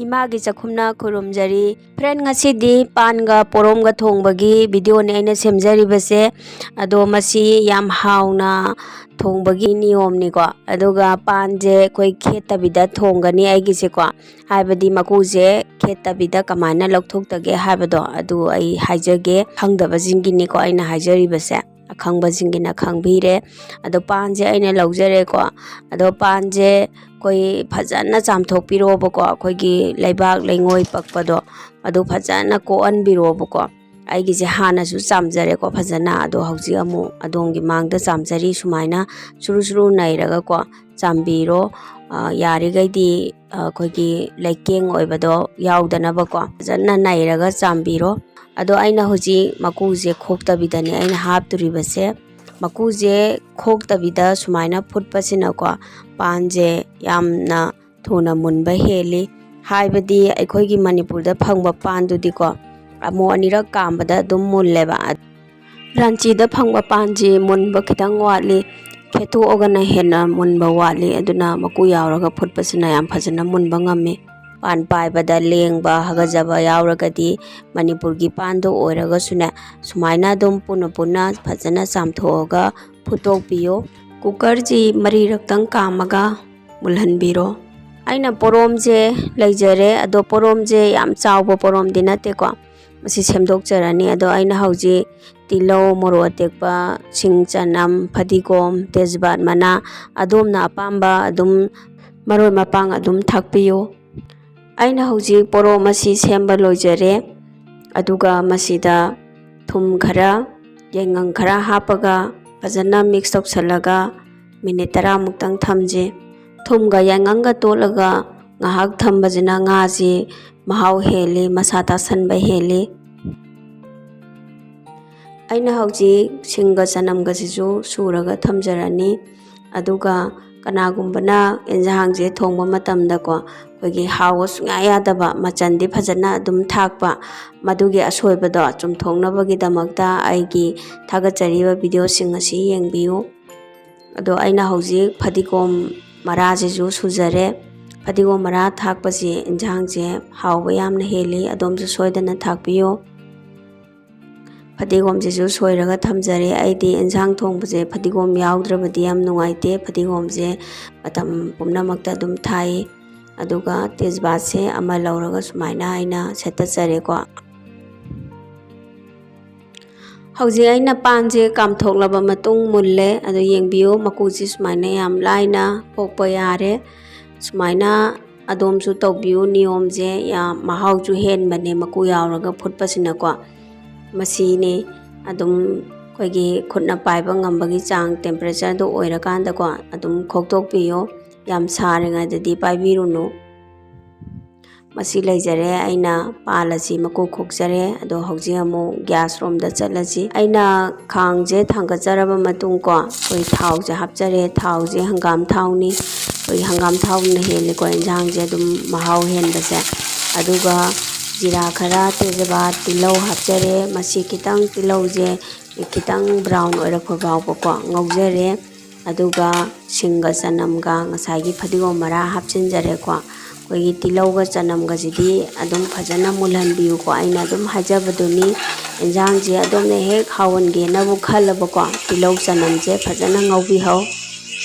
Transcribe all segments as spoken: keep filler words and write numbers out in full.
ꯏꯃꯥꯒꯤ ꯆꯥꯛꯈꯨꯝꯅ ꯈꯨꯔꯨꯝꯖꯔꯤ꯫ Friend, ꯉꯁꯤꯗꯤ ꯄꯥꯟꯒ ꯄꯣꯔꯣꯝꯒ ꯊꯣꯡꯕꯒꯤ video ꯅꯦ ꯑꯩꯅ ꯁꯦꯝꯖꯔꯤꯕꯁꯦ꯫ ꯑꯗꯣ ꯃꯁꯤ ꯌꯥꯝ ꯍꯥꯎꯅ ꯊꯣꯡꯕꯒꯤ ꯅꯤꯌꯣꯝꯅꯤꯀꯣ꯫ ꯑꯗꯨꯒ ꯄꯥꯟꯁꯦ ꯑꯩꯈꯣꯏ ꯈꯦꯠꯇꯕꯤꯗ ꯊꯣꯡꯒꯅꯤ ꯑꯩꯒꯤꯁꯦꯀꯣ꯫ ꯍꯥꯏꯕꯗꯤ ꯃꯀꯨꯁꯦ ꯈꯦꯠꯇꯕꯤꯗ ꯀꯃꯥꯏꯅ ꯂꯧꯊꯣꯛꯇꯒꯦ ꯍꯥꯏꯕꯗꯣ ꯑꯗꯨ ꯑꯩ ꯍꯥꯏꯖꯒꯦ, ꯈꯪꯗꯕꯁꯤꯡꯒꯤꯅꯤꯀꯣ ꯑꯩꯅ ꯍꯥꯏꯖꯔꯤꯕꯁꯦ꯫ ꯑꯈꯪꯕꯁꯤꯡꯒꯤꯅ ꯈꯪꯕꯤꯔꯦ꯫ ꯑꯗꯣ ꯄꯥꯟꯁꯦ ꯑꯩꯅ ꯂꯧꯖꯔꯦꯀꯣ꯫ ꯑꯗꯣ ꯄꯥꯟꯁꯦ ꯑꯩꯈꯣꯏ ꯐꯖꯅ ꯆꯥꯝꯊꯣꯛꯄꯤꯔꯣꯕꯀꯣ꯫ ꯑꯩꯈꯣꯏꯒꯤ ꯂꯩꯕꯥꯛ ꯂꯩꯉꯣꯏ ꯄꯛꯄꯗꯣ ꯑꯗꯨ ꯐꯖꯅ ꯀꯣꯛꯍꯟꯕꯤꯔꯣꯕꯀꯣ꯫ ꯑꯩꯒꯤꯁꯦ ꯍꯥꯟꯅꯁꯨ ꯆꯥꯝꯖꯔꯦꯀꯣ ꯐꯖꯅ꯫ ꯑꯗꯣ ꯍꯧꯖꯤꯛ ꯑꯃꯨꯛ ꯑꯗꯣꯝꯒꯤ ꯃꯥꯡꯗ ꯆꯥꯝꯖꯔꯤ꯫ ꯁꯨꯃꯥꯏꯅ ꯁꯨꯔꯨ ꯁꯨꯔꯨ ꯅꯩꯔꯒꯀꯣ ꯆꯥꯝꯕꯤꯔꯣ꯫ ꯑ, ꯌꯥꯔꯤꯈꯩꯗꯤ, ꯑ, ꯑꯩꯈꯣꯏꯒꯤ ꯂꯩꯀꯦꯡ ꯑꯣꯏꯕꯗꯣ ꯌꯥꯎꯗꯅꯕꯀꯣ ꯐꯖꯅ ꯅꯩꯔꯒ ꯆꯥꯝꯕꯤꯔꯣ꯫ ꯑꯗꯣ ꯑꯩꯅ ꯍꯧꯖꯤꯛ ꯃꯀꯨꯁꯦ ꯈꯣꯛꯇꯕꯤꯗꯅꯦ ꯑꯩꯅ ꯍꯥꯞꯇꯣꯔꯤꯕꯁꯦ꯫ ꯃꯀꯨꯁꯦ ꯈꯣꯛꯇꯕꯤꯗ ꯁꯨꯃꯥꯏꯅ ꯐꯨꯠꯄꯁꯤꯅꯀꯣ ꯄꯥꯟꯁꯦ ꯌꯥꯝꯅ ꯊꯨꯅ ꯃꯨꯟꯕ ꯍꯦꯜꯂꯤ꯫ ꯍꯥꯏꯕꯗꯤ ꯑꯩꯈꯣꯏꯒꯤ ꯃꯅꯤꯄꯨꯔꯗ ꯐꯪꯕ ꯄꯥꯟꯗꯨꯗꯤꯀꯣ ꯑꯃꯨꯛ ꯑꯅꯤꯔꯛ ꯀꯥꯝꯕꯗ ꯑꯗꯨꯝ ꯃꯨꯜꯂꯦꯕ꯫ ꯔꯥꯟꯆꯤꯗ ꯐꯪꯕ ꯄꯥꯟꯁꯤ ꯃꯨꯟꯕ ꯈꯤꯇꯪ ꯋꯥꯠꯂꯤ, ꯈꯦꯠꯇꯣꯛꯑꯒꯅ ꯍꯦꯟꯅ ꯃꯨꯟꯕ ꯋꯥꯠꯂꯤ꯫ ꯑꯗꯨꯅ ꯃꯀꯨ ꯌꯥꯎꯔꯒ ꯐꯨꯠꯄꯁꯤꯅ ꯌꯥꯝ ꯐꯖꯅ ꯃꯨꯟꯕ ꯉꯝꯃꯤ꯫ ꯄꯥꯟ ꯄꯥꯏꯕꯗ ꯂꯦꯡꯕ, ꯍꯥꯒꯠꯆꯕ ꯌꯥꯎꯔꯒꯗꯤ ꯃꯅꯤꯄꯨꯔꯒꯤ ꯄꯥꯟꯗꯣ ꯑꯣꯏꯔꯒꯁꯨꯅꯦ ꯁꯨꯃꯥꯏꯅ ꯑꯗꯨꯝ ꯄꯨꯟꯅ ꯄꯨꯟꯅ ꯐꯖꯅ ꯆꯥꯝꯊꯣꯛꯑꯒ ꯐꯨꯠꯇꯣꯛꯄꯤꯌꯣ꯫ Cooker ꯁꯤ ꯃꯔꯤꯔꯛꯇꯪ ꯀꯥꯝꯃꯒ ꯃꯨꯜꯍꯟꯕꯤꯔꯣ꯫ ꯑꯩꯅ ꯄꯣꯔꯣꯝꯁꯦ ꯂꯩꯖꯔꯦ, ꯑꯗꯣ ꯄꯣꯔꯣꯝꯁꯦ ꯌꯥꯝ ꯆꯥꯎꯕ ꯄꯣꯔꯣꯝꯗꯤ ꯅꯠꯇꯦꯀꯣ꯫ ꯃꯁꯤ ꯁꯦꯝꯗꯣꯛꯆꯔꯅꯤ꯫ ꯑꯗꯣ ꯑꯩꯅ ꯍꯧꯖꯤꯛ ꯇꯤꯜꯍꯧ, ꯃꯣꯔꯣꯛ ꯑꯇꯦꯛꯄ, ꯁꯤꯡ, ꯆꯅꯝ, ꯐꯗꯤꯒꯣꯝ, ꯇꯦꯖꯄꯥꯠ ꯃꯅꯥ, ꯑꯗꯣꯝꯅ ꯑꯄꯥꯝꯕ ꯑꯗꯨꯝ ꯃꯔꯣꯏ ꯃꯄꯥꯡ ꯑꯗꯨꯝ ꯊꯥꯛꯄꯤꯌꯨ꯫ ꯑꯩꯅ ꯍꯧꯖꯤꯛ ꯄꯣꯔꯣꯝ ꯑꯁꯤ ꯁꯦꯝꯕ ꯂꯣꯏꯖꯔꯦ꯫ ꯑꯗꯨꯒ ꯃꯁꯤꯗ ꯊꯨꯝ ꯈꯔ, ꯌꯥꯏꯉꯪ ꯈꯔ ꯍꯥꯞꯄꯒ ꯐꯖꯅ mix ꯇꯧꯁꯜꯂꯒ minute ꯇꯔꯥꯃꯨꯛꯇꯪ ꯊꯝꯁꯤ꯫ ꯊꯨꯝꯒ ꯌꯥꯏꯉꯪꯒ ꯇꯣꯠꯂꯒ ꯉꯥꯏꯍꯥꯛ ꯊꯝꯕꯁꯤꯅ ꯉꯥꯁꯤ ꯃꯍꯥꯎ ꯍꯦꯜꯂꯤ, ꯃꯁꯥ ꯇꯥꯁꯟꯕ ꯍꯦꯜꯂꯤ꯫ ꯑꯩꯅ ꯍꯧꯖꯤꯛ ꯁꯤꯡꯒ ꯆꯅꯝꯒꯁꯤꯁꯨ ꯁꯨꯔꯒ ꯊꯝꯖꯔꯅꯤ꯫ ꯑꯗꯨꯒ ꯀꯅꯥꯒꯨꯝꯕꯅ ꯑꯦꯟꯖꯥꯡꯁꯦ ꯊꯣꯡꯕ ꯃꯇꯝꯗꯀꯣ ꯑꯩꯈꯣꯏꯒꯤ ꯍꯥꯎꯕ ꯁꯨꯡꯌꯥ ꯌꯥꯗꯕ ꯃꯆꯜꯗꯤ ꯐꯖꯅ ꯑꯗꯨꯝ ꯊꯥꯛꯄ, ꯃꯗꯨꯒꯤ ꯑꯁꯣꯏꯕꯗꯣ ꯆꯨꯝꯊꯣꯛꯅꯕꯒꯤꯗꯃꯛꯇ ꯑꯩꯒꯤ ꯊꯥꯒꯠꯆꯔꯤꯕ video ꯁꯤꯡ ꯑꯁꯤ ꯌꯦꯡꯕꯤꯌꯨ꯫ ꯑꯗꯣ ꯑꯩꯅ ꯍꯧꯖꯤꯛ ꯐꯗꯤꯒꯣꯝ ꯃꯔꯥꯁꯤꯁꯨ ꯁꯨꯖꯔꯦ꯫ ꯐꯗꯤꯒꯣꯝ ꯃꯔꯥ ꯊꯥꯛꯄꯁꯤ ꯏꯟꯁꯥꯡꯁꯦ ꯍꯥꯎꯕ ꯌꯥꯝꯅ ꯍꯦꯜꯂꯤ꯫ ꯑꯗꯣꯝꯁꯨ ꯁꯣꯏꯗꯅ ꯊꯥꯛꯄꯤꯌꯨ꯫ ꯐꯗꯤꯒꯣꯝꯁꯤꯁꯨ ꯁꯣꯏꯔꯒ ꯊꯝꯖꯔꯦ꯫ ꯑꯩꯗꯤ ꯏꯟꯁꯥꯡ ꯊꯣꯡꯕꯁꯦ ꯐꯗꯤꯒꯣꯝ ꯌꯥꯎꯗ꯭ꯔꯕꯗꯤ ꯌꯥꯝ ꯅꯨꯡꯉꯥꯏꯇꯦ꯫ ꯐꯗꯤꯒꯣꯝꯁꯦ ꯃꯇꯝ ꯄꯨꯝꯅꯃꯛꯇ ꯑꯗꯨꯝ ꯊꯥꯏ꯫ ꯑꯗꯨꯒ ꯇꯦꯖꯄꯥꯠꯁꯦ ꯑꯃ ꯂꯧꯔꯒ ꯁꯨꯃꯥꯏꯅ ꯑꯩꯅ ꯁꯦꯠꯇꯠꯆꯔꯦꯀꯣ꯫ ꯍꯧꯖꯤꯛ ꯑꯩꯅ ꯄꯥꯟꯁꯦ ꯀꯥꯝꯊꯣꯛꯂꯕ ꯃꯇꯨꯡ ꯃꯨꯜꯂꯦ꯫ ꯑꯗꯣ ꯌꯦꯡꯕꯤꯌꯨ, ꯃꯀꯨꯁꯤ ꯁꯨꯃꯥꯏꯅ ꯌꯥꯝ ꯂꯥꯏꯅ ꯈꯣꯛꯄ ꯌꯥꯔꯦ꯫ ꯁꯨꯃꯥꯏꯅ ꯑꯗꯣꯝꯁꯨ ꯇꯧꯕꯤꯌꯨ꯫ ꯅꯤꯌꯣꯝꯁꯦ ꯌꯥꯝ ꯃꯍꯥꯎꯁꯨ ꯍꯦꯟꯕꯅꯦ ꯃꯀꯨ ꯌꯥꯎꯔꯒ ꯐꯨꯠꯄꯁꯤꯅꯀꯣ꯫ ꯃꯁꯤꯅꯤ ꯑꯗꯨꯝ ꯑꯩꯈꯣꯏꯒꯤ ꯈꯨꯠꯅ ꯄꯥꯏꯕ ꯉꯝꯕꯒꯤ ꯆꯥꯡ ꯇꯦꯝꯄꯔꯦꯆꯔꯗꯣ ꯑꯣꯏꯔꯀꯥꯟꯗꯀꯣ ꯑꯗꯨꯝ ꯈꯣꯛꯇꯣꯛꯄꯤꯌꯨ꯫ ꯌꯥꯝ ꯁꯥꯔꯤꯉꯩꯗꯗꯤ ꯄꯥꯏꯕꯤꯔꯨꯅꯨ꯫ ꯃꯁꯤ ꯂꯩꯖꯔꯦ꯫ ꯑꯩꯅ ꯄꯥꯜ ꯑꯁꯤ ꯃꯀꯨ ꯈꯣꯛꯆꯔꯦ꯫ ꯑꯗꯣ ꯍꯧꯖꯤꯛ ꯑꯃꯨꯛ ꯒ꯭ꯌꯥꯁ ꯔꯣꯝꯗ ꯆꯠꯂꯁꯤ꯫ ꯑꯩꯅ ꯈꯥꯡꯁꯦ ꯊꯥꯡꯒꯠꯆꯔꯕ ꯃꯇꯨꯡ ꯀꯣ, ꯑꯩꯈꯣꯏ ꯊꯥꯎꯁꯦ ꯍꯥꯞꯆꯔꯦ꯫ ꯊꯥꯎꯁꯦ ꯍꯪꯒꯥꯝ ꯊꯥꯎꯅꯤ꯫ ꯑꯩꯈꯣꯏ ꯍꯪꯒꯥꯝ ꯊꯥꯎꯅ ꯍꯦꯜꯂꯤꯀꯣ ꯏꯟꯁꯥꯡꯁꯦ ꯑꯗꯨꯝ ꯃꯍꯥꯎ ꯍꯦꯟꯕꯁꯦ꯫ ꯑꯗꯨꯒ ꯖꯤꯔꯥ ꯈꯔ, ꯇꯦꯖꯄꯥꯠ, ꯇꯤꯜꯍꯧ ꯍꯥꯞꯆꯔꯦ꯫ ꯃꯁꯤ ꯈꯤꯇꯪ, ꯇꯤꯜꯍꯧꯁꯦ ꯈꯤꯇꯪ ꯕ꯭ꯔꯥꯎꯟ ꯑꯣꯏꯔꯛꯄ ꯐꯥꯎꯕꯀꯣ ꯉꯧꯖꯔꯦ꯫ ꯑꯗꯨꯒ ꯁꯤꯡꯒ ꯆꯅꯝꯒ ꯉꯁꯥꯏꯒꯤ ꯐꯗꯤꯒꯣꯝ ꯃꯔꯥ ꯍꯥꯞꯆꯤꯟꯖꯔꯦꯀꯣ꯫ ꯑꯩꯈꯣꯏꯒꯤ ꯇꯤꯜꯍꯧꯒ ꯆꯅꯝꯒꯁꯤꯗꯤ ꯑꯗꯨꯝ ꯐꯖꯅ ꯃꯨꯜꯍꯟꯕꯤꯌꯨꯀꯣ꯫ ꯑꯩꯅ ꯑꯗꯨꯝ ꯍꯥꯏꯖꯕꯗꯨꯅꯤ, ꯏꯟꯖꯥꯡꯁꯦ ꯑꯗꯣꯝꯅ ꯍꯦꯛ ꯍꯥꯎꯍꯟꯒꯦꯅꯕꯨ ꯈꯜꯂꯕꯀꯣ, ꯇꯤꯜꯍꯧ ꯆꯅꯝꯁꯦ ꯐꯖꯅ ꯉꯧꯕꯤꯍꯧ꯫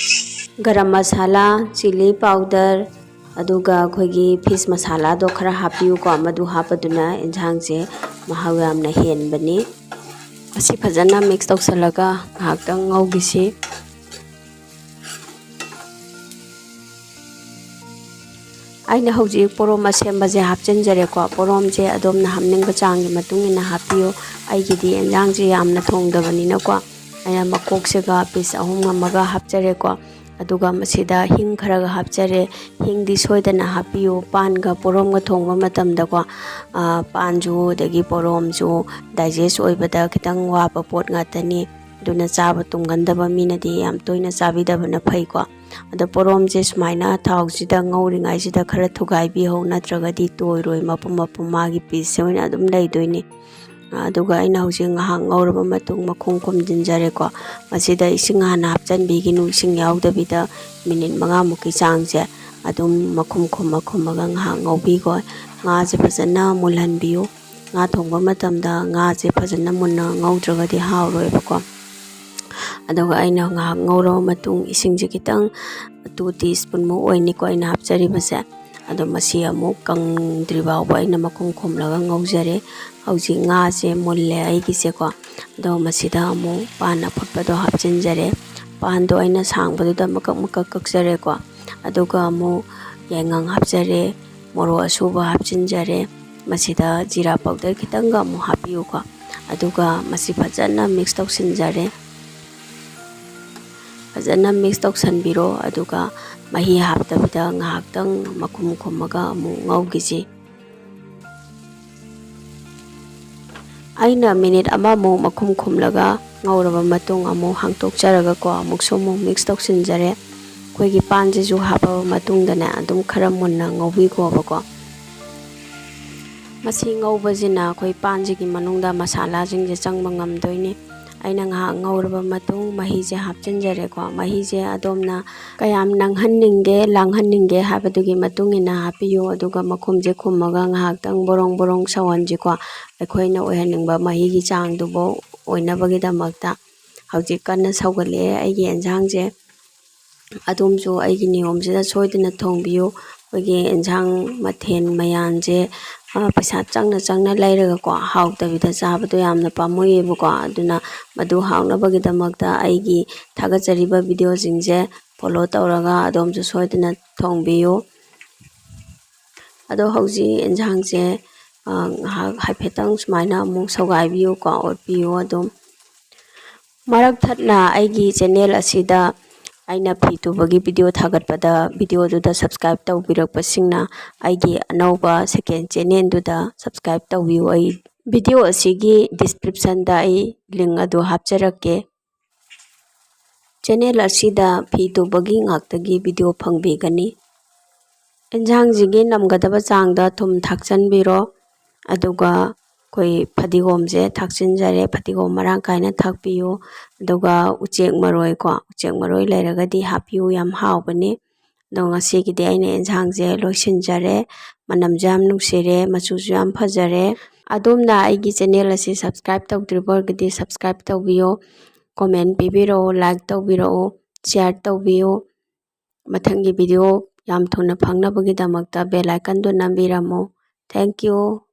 ꯒꯔꯝ ꯃꯁꯥꯂꯥ, ꯆꯤꯂꯤ ꯄꯥꯎꯗꯔ, ꯑꯗꯨꯒ ꯑꯩꯈꯣꯏꯒꯤ ꯐꯤꯁ ꯃꯁꯥꯂꯥꯗꯣ ꯈꯔ ꯍꯥꯞꯄꯤꯌꯨꯀꯣ꯫ ꯃꯗꯨ ꯍꯥꯞꯄꯗꯨꯅ ꯏꯟꯁꯥꯡꯁꯦ ꯃꯍꯥꯎ ꯌꯥꯝꯅ ꯍꯦꯟꯕꯅꯤ꯫ ꯑꯁꯤ ꯐꯖꯅ ꯃꯤꯛꯁ ꯇꯧꯁꯜꯂꯒ ꯉꯥꯏꯍꯥꯛꯇꯪ ꯉꯧꯈꯤꯁꯤ꯫ ꯑꯩꯅ ꯍꯧꯖꯤꯛ ꯄꯣꯔꯣꯝ ꯑꯁꯦꯝꯕꯁꯦ ꯍꯥꯞꯆꯤꯟꯖꯔꯦꯀꯣ꯫ ꯄꯣꯔꯣꯝꯁꯦ ꯑꯗꯣꯝꯅ ꯍꯥꯞꯅꯤꯡꯕ ꯆꯥꯡꯒꯤ ꯃꯇꯨꯡ ꯏꯟꯅ ꯍꯥꯞꯄꯤꯌꯨ꯫ ꯑꯩꯒꯤꯗꯤ ꯏꯟꯖꯥꯡꯁꯦ ꯌꯥꯝꯅ ꯊꯣꯡꯗꯕꯅꯤꯅꯀꯣ, ꯑꯩꯅ ꯃꯀꯣꯛꯁꯤꯒ ꯄꯤꯁ ꯑꯍꯨꯝ ꯑꯃꯒ ꯍꯥꯞꯆꯔꯦꯀꯣ꯫ ꯑꯗꯨꯒ ꯃꯁꯤꯗ ꯍꯤꯡ ꯈꯔꯒ ꯍꯥꯞꯆꯔꯦ꯫ ꯍꯤꯡꯗꯤ ꯁꯣꯏꯗꯅ ꯍꯥꯞꯄꯤꯌꯨ꯫ ꯄꯥꯟꯒ ꯄꯣꯔꯣꯝꯒ ꯊꯣꯡꯕ ꯃꯇꯝꯗꯀꯣ, ꯑ, ꯄꯥꯟꯁꯨ ꯑꯗꯒꯤ ꯄꯣꯔꯣꯝꯁꯨ ꯗꯥꯏꯖꯦꯁ ꯑꯣꯏꯕꯗ ꯈꯤꯇꯪ ꯋꯥꯕ ꯄꯣꯠ ꯉꯥꯛꯇꯅꯤ꯫ ꯑꯗꯨꯅ ꯆꯥꯕ ꯇꯨꯝꯒꯟꯗꯕ ꯃꯤꯅꯗꯤ ꯌꯥꯝ ꯇꯣꯏꯅ ꯆꯥꯕꯤꯗꯕꯅ ꯐꯩꯀꯣ꯫ ꯑꯗꯣ ꯄꯣꯔꯣꯝꯁꯦ ꯁꯨꯃꯥꯏꯅ ꯊꯥꯎꯁꯤꯗ ꯉꯧꯔꯤꯉꯩꯁꯤꯗ ꯈꯔ ꯊꯨꯒꯥꯏꯕꯤꯍꯧ, ꯅꯠꯇ꯭ꯔꯒꯗꯤ ꯇꯣꯏꯔꯣꯏ, ꯃꯄꯨꯝ ꯃꯄꯨꯝ ꯃꯥꯒꯤ ꯄꯤꯁꯁꯦ ꯑꯣꯏꯅ ꯑꯗꯨꯝ ꯂꯩꯗꯣꯏꯅꯤ꯫ ꯑꯗꯨꯒ ꯑꯩꯅ ꯍꯧꯖꯤꯛ ꯉꯥꯏꯍꯥꯛ ꯉꯧꯔꯕ ꯃꯇꯨꯡ ꯃꯈꯨꯝ ꯈꯨꯝꯖꯤꯟꯖꯔꯦꯀꯣ꯫ ꯃꯁꯤꯗ ꯏꯁꯤꯡ ꯍꯥꯟꯅ ꯍꯥꯞꯆꯤꯟꯕꯤꯒꯅꯨ, ꯏꯁꯤꯡ ꯌꯥꯎꯗꯕꯤꯗ ꯃꯤꯅꯤꯠ ꯃꯉꯥꯃꯨꯛꯀꯤ ꯆꯥꯡꯁꯦ꯫ ꯑꯗꯨꯝ ꯃꯈꯨꯝ ꯈꯨꯝꯃ ꯈꯨꯝꯃꯒ ꯉꯥꯏꯍꯥꯛ ꯉꯧꯕꯤꯈꯣ꯫ ꯉꯥꯁꯦ ꯐꯖꯅ ꯃꯨꯜꯍꯟꯕꯤꯌꯨ꯫ ꯉꯥ ꯊꯣꯡꯕ ꯃꯇꯝꯗ ꯉꯥꯁꯦ ꯐꯖꯅ ꯃꯨꯟꯅ ꯉꯧꯗ꯭ꯔꯒꯗꯤ ꯍꯥꯎꯔꯣꯏꯕꯀꯣ꯫ ꯑꯗꯨꯒ ꯑꯩꯅ ꯉꯥꯏꯍꯥꯛ ꯉꯧꯔꯕ ꯃꯇꯨꯡ, ꯏꯁꯤꯡꯁꯦ ꯈꯤꯇꯪ two teaspoon ꯃꯨꯛ ꯑꯣꯏꯅꯤꯀꯣ ꯑꯩꯅ ꯍꯥꯞꯆꯔꯤꯕꯁꯦ꯫ ꯑꯗꯣ ꯃꯁꯤ ꯑꯃꯨꯛ ꯀꯪꯗ꯭ꯔꯤ ꯐꯥꯎꯕ ꯑꯩꯅ ꯃꯈꯨꯝ ꯈꯨꯝꯂꯒ ꯉꯧꯖꯔꯦ꯫ ꯍꯧꯖꯤꯛ ꯉꯥꯁꯦ ꯃꯨꯜꯂꯦ ꯑꯩꯒꯤꯁꯦꯀꯣ꯫ ꯑꯗꯣ ꯃꯁꯤꯗ ꯑꯃꯨꯛ ꯄꯥꯟ ꯑꯐꯨꯠꯄꯗꯣ ꯍꯥꯞꯆꯤꯟꯖꯔꯦ꯫ ꯄꯥꯟꯗꯣ ꯑꯩꯅ ꯁꯥꯡꯕꯗꯨꯗ ꯃꯀꯛ ꯃꯀꯛ ꯀꯛꯆꯔꯦꯀꯣ꯫ ꯑꯗꯨꯒ ꯑꯃꯨꯛ ꯌꯥꯏꯉꯪ ꯍꯥꯞꯆꯔꯦ, ꯃꯣꯔꯣꯛ ꯑꯁꯨꯕ ꯍꯥꯞꯆꯤꯟꯖꯔꯦ꯫ ꯃꯁꯤꯗ ꯖꯤꯔꯥ powder ꯈꯤꯇꯪꯒ ꯑꯃꯨꯛ ꯍꯥꯞꯄꯤꯌꯨꯀꯣ꯫ ꯑꯗꯨꯒ ꯃꯁꯤ ꯐꯖꯅ mix ꯇꯧꯁꯤꯟꯖꯔꯦ꯫ ꯐꯖꯅ mix ꯇꯧꯁꯟꯕꯤꯔꯣ꯫ ꯑꯗꯨꯒ ꯃꯍꯤ ꯍꯥꯞꯇꯕꯤꯗ ꯉꯥꯏꯍꯥꯛꯇꯪ ꯃꯈꯨꯝ ꯈꯨꯝꯃꯒ ꯑꯃꯨꯛ ꯉꯧꯈꯤꯁꯤ꯫ ꯑꯩꯅ minute ꯑꯃꯃꯨꯛ ꯃꯈꯨꯝ ꯈꯨꯝꯂꯒ ꯉꯧꯔꯕ ꯃꯇꯨꯡ ꯑꯃꯨꯛ ꯍꯥꯡꯇꯣꯛꯆꯔꯒꯀꯣ, ꯑꯃꯨꯛꯁꯨ ꯑꯃꯨꯛ mix ꯇꯧꯁꯤꯟꯖꯔꯦ꯫ ꯑꯩꯈꯣꯏꯒꯤ ꯄꯥꯟꯁꯤꯁꯨ ꯍꯥꯞꯄꯕ ꯃꯇꯨꯡꯗꯅꯦ, ꯑꯗꯨꯝ ꯈꯔ ꯃꯨꯟꯅ ꯉꯧꯕꯤꯈꯣꯕꯀꯣ꯫ ꯃꯁꯤ ꯉꯧꯕꯁꯤꯅ ꯑꯩꯈꯣꯏ ꯄꯥꯟꯁꯤꯒꯤ ꯃꯅꯨꯡꯗ ꯃꯁꯥꯂꯥꯁꯤꯡꯁꯦ ꯆꯪꯕ ꯉꯝꯗꯣꯏꯅꯤ꯫ ꯑꯩꯅ ꯉꯥꯏꯍꯥꯛ ꯉꯧꯔꯕ ꯃꯇꯨꯡ ꯃꯍꯤꯁꯦ ꯍꯥꯞꯆꯤꯟꯖꯔꯦꯀꯣ꯫ ꯃꯍꯤꯁꯦ ꯑꯗꯣꯝꯅ ꯀꯌꯥꯝ ꯅꯪꯍꯟꯅꯤꯡꯒꯦ, ꯂꯥꯡꯍꯟꯅꯤꯡꯒꯦ ꯍꯥꯏꯕꯗꯨꯒꯤ ꯃꯇꯨꯡ ꯏꯟꯅ ꯍꯥꯞꯄꯤꯌꯨ꯫ ꯑꯗꯨꯒ ꯃꯈꯨꯝꯁꯦ ꯈꯨꯝꯃꯒ ꯉꯥꯏꯍꯥꯛꯇꯪ ꯕꯣꯔꯣꯡ ꯕꯣꯔꯣꯡ ꯁꯧꯍꯟꯁꯤꯀꯣ꯫ ꯑꯩꯈꯣꯏꯅ ꯑꯣꯏꯍꯟꯅꯤꯡꯕ ꯃꯍꯤꯒꯤ ꯆꯥꯡꯗꯨꯕꯨ ꯑꯣꯏꯅꯕꯒꯤꯗꯃꯛꯇ꯫ ꯍꯧꯖꯤꯛ ꯀꯟꯅ ꯁꯧꯒꯠꯂꯛꯑꯦ ꯑꯩꯒꯤ ꯑꯦꯟꯁꯥꯡꯁꯦ꯫ ꯑꯗꯣꯝꯁꯨ ꯑꯩꯒꯤ ꯅꯤꯌꯣꯝꯁꯤꯗ ꯁꯣꯏꯗꯅ ꯊꯣꯡꯕꯤꯌꯨ꯫ ꯑꯩꯈꯣꯏꯒꯤ ꯑꯦꯟꯁꯥꯡ ꯃꯊꯦꯜ ꯃꯌꯥꯝꯁꯦ, ꯑ, ꯄꯩꯁꯥ ꯆꯪꯅ ꯆꯪꯅ ꯂꯩꯔꯒꯀꯣ, ꯍꯥꯎꯇꯕꯤꯗ ꯆꯥꯕꯗꯣ ꯌꯥꯝꯅ ꯄꯥꯝꯃꯨꯏꯌꯦꯕꯀꯣ꯫ ꯑꯗꯨꯅ ꯃꯗꯨ ꯍꯥꯎꯅꯕꯒꯤꯗꯃꯛꯇ ꯑꯩꯒꯤ ꯊꯥꯒꯠꯆꯔꯤꯕ videoꯁꯤꯡꯁꯦ follow ꯇꯧꯔꯒ ꯑꯗꯣꯝꯁꯨ ꯁꯣꯏꯗꯅ ꯊꯣꯡꯕꯤꯌꯨ꯫ ꯑꯗꯣ ꯍꯧꯖꯤꯛ ꯑꯦꯟꯁꯥꯡꯁꯦ, ꯑ, ꯉꯥꯏꯍꯥꯛ ꯍꯥꯏꯐꯦꯠꯇꯪ ꯁꯨꯃꯥꯏꯅ ꯑꯃꯨꯛ ꯁꯧꯒꯥꯏꯕꯤꯌꯨꯀꯣ, ꯑꯣꯠꯄꯤꯌꯨ ꯑꯗꯨꯝ꯫ ꯃꯔꯛ ꯊꯠꯅ ꯑꯩꯒꯤ channel ꯑꯁꯤꯗ ꯑꯩꯅ ꯐꯤ ꯇꯨꯕꯒꯤ video ꯊꯥꯒꯠꯄꯗ videoꯗꯨꯗ subscribe ꯇꯧꯕꯤꯔꯛꯄꯁꯤꯡꯅ ꯑꯩꯒꯤ ꯑꯅꯧꯕ second channelꯗꯨꯗ subscribe ꯇꯧꯕꯤꯌꯨ꯫ ꯑꯩ video ꯑꯁꯤꯒꯤ descriptionꯗ ꯑꯩ link ꯑꯗꯨ ꯍꯥꯞꯆꯔꯛꯀꯦ꯫ Channel ꯑꯁꯤꯗ ꯐꯤ ꯇꯨꯕꯒꯤ ꯉꯥꯛꯇꯒꯤ video ꯐꯪꯕꯤꯒꯅꯤ꯫ ꯑꯦꯟꯁꯥꯡꯁꯤꯒꯤ ꯅꯝꯒꯗꯕ ꯆꯥꯡꯗ ꯊꯨꯝ ꯊꯥꯛꯆꯟꯕꯤꯔꯣ꯫ ꯑꯗꯨꯒ ꯑꯩꯈꯣꯏ ꯐꯗꯤꯒꯣꯝꯁꯦ ꯊꯥꯛꯆꯤꯟꯖꯔꯦ꯫ ꯐꯗꯤꯒꯣꯝ ꯃꯔꯥꯡ ꯀꯥꯏꯅ ꯊꯥꯛꯄꯤꯌꯨ꯫ ꯑꯗꯨꯒ ꯎꯆꯦꯛ ꯃꯔꯣꯏꯀꯣ, ꯎꯆꯦꯛ ꯃꯔꯣꯏ ꯂꯩꯔꯒꯗꯤ ꯍꯥꯞꯄꯤꯌꯨ, ꯌꯥꯝ ꯍꯥꯎꯕꯅꯤ꯫ ꯑꯗꯣ ꯉꯁꯤꯒꯤꯗꯤ ꯑꯩꯅ ꯑꯦꯟꯁꯥꯡꯁꯦ ꯂꯣꯏꯁꯤꯟꯖꯔꯦ꯫ ꯃꯅꯝꯁꯨ ꯌꯥꯝ ꯅꯨꯡꯁꯤꯔꯦ, ꯃꯆꯨꯁꯨ ꯌꯥꯝ ꯐꯖꯔꯦ꯫ ꯑꯗꯣꯝꯅ ꯑꯩꯒꯤ ꯆꯦꯅꯦꯜ ꯑꯁꯤ ꯁꯕꯁꯀ꯭ꯔꯥꯏꯕ ꯇꯧꯗ꯭ꯔꯤꯕ ꯑꯣꯏꯔꯒꯗꯤ ꯁꯕꯁꯀ꯭ꯔꯥꯏꯕ ꯇꯧꯕꯤꯌꯣ, ꯀꯣꯃꯦꯟ ꯄꯤꯕꯤꯔꯛꯑꯣ, ꯂꯥꯏꯛ ꯇꯧꯕꯤꯔꯛꯑꯣ, ꯁꯤꯌꯥꯔ ꯇꯧꯕꯤꯌꯣ꯫ ꯃꯊꯪꯒꯤ ꯚꯤꯗꯤꯑꯣ ꯌꯥꯝ ꯊꯨꯅ ꯐꯪꯅꯕꯒꯤꯗꯃꯛꯇ ꯕꯦꯜ ꯑꯥꯏꯀꯟꯗꯨ ꯅꯝꯕꯤꯔꯝꯃꯣ꯫ Thank you꯫